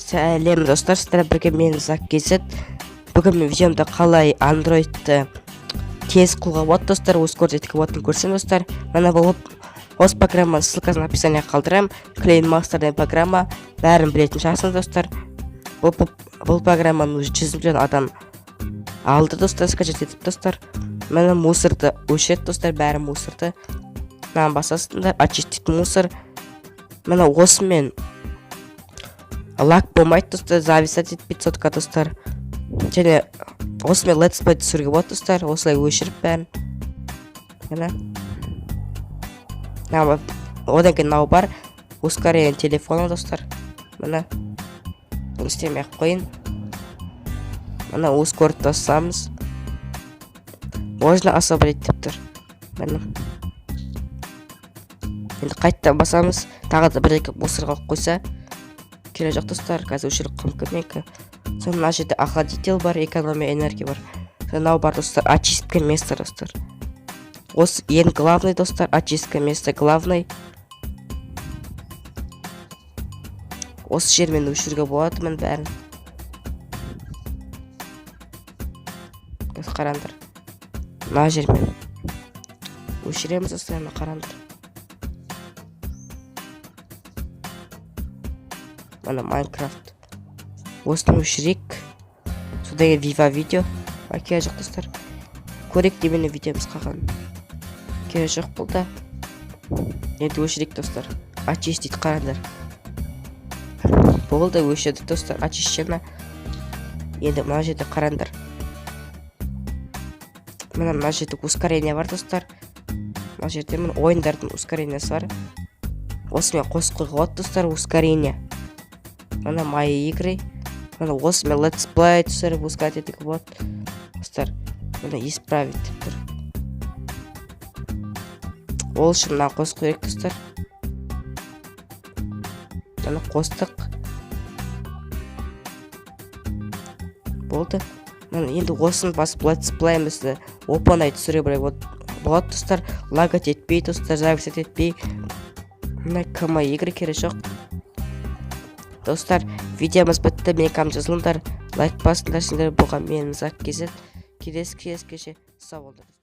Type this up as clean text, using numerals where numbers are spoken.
Сәлем, достар! Сіздер бірге мен, Зак KZ. Бүгін мен видеомда қалай андроидты тез қылуға болады, достар, ускорить етуге болатынын көрсем, достар. Мына бұл осы программаның ссылкасын описанияға қалдырамын. Clean Master деген программа, бәрін білетін шығарсыңдар, достар. Бұл программаны уже 100 миллион адам алды, достар, скачать етіп, достар. Міне, мусорды өшіреді, достар, бәрі мусорды. Мынаны басасыңдар, очистить мусор. Міне, осымен лаг болмайды, достар, зависать етпейді сотка, достар. Және осымен летсплей түсіруге болады, достар, осылай өшіріп бәрін. Міне, одан кейін мынау бар, ускорение телефона, достар. Міне, бұны істемей ақ қояйын. Міне, ускорить басамыз, можно освободить деп тұр. Міне, енді қайтадан басамыз. Тағы да бір екі мусор қалып қойса, керек жоқ, достар, қазір өшіріп қалуым мүмкін менікі. Сосын мына жерде охладитель бар, экономия энергия бар. Мынау бар, достар, очистка места, достар. Осы ең главный, достар, очистка места главный. Осы жермен өшіруге болады, міне, бәрін. Қазір қараңдар, мына жермен өшіреміз, достар. Мына қараңдар, мына Майнкрафт, осыны өшірейік. Содан кейін Вива Видео, а, керек жоқ, достар. Көрейік немене видеомыз қалған. Керек жоқ бұл да. Енді өшірейік, достар, очистить. Қараңдар, болды, өшірдік, достар, очищено. Енді мына жерде қараңдар, міне, мына жерде ускорение бар, достар. Мына жерде, міне, ойындардың ускорениесі бар. Осымен қосып қоюға болады, достар, ускорение. Міне, мои игры. Міне, осымен летсплей түсіріп, ускорить етуге болады, достар. Міне, исправить деп тұр. Ол үшін мынаны қосып қояйық, достар. Міне, қостық, болды. Міне, енді осыны басып, летсплейімізді оп оңай түсіре болады, достар, лагать етпей, достар, зависать етпей. Мына км игры керек жоқ, достар. Видеомыз бітті. Менің каналыма жазылыңдар, лайк басыңдар. Сендер болған мен, Зак KZ. Келесі кездескенше сау болыңдар.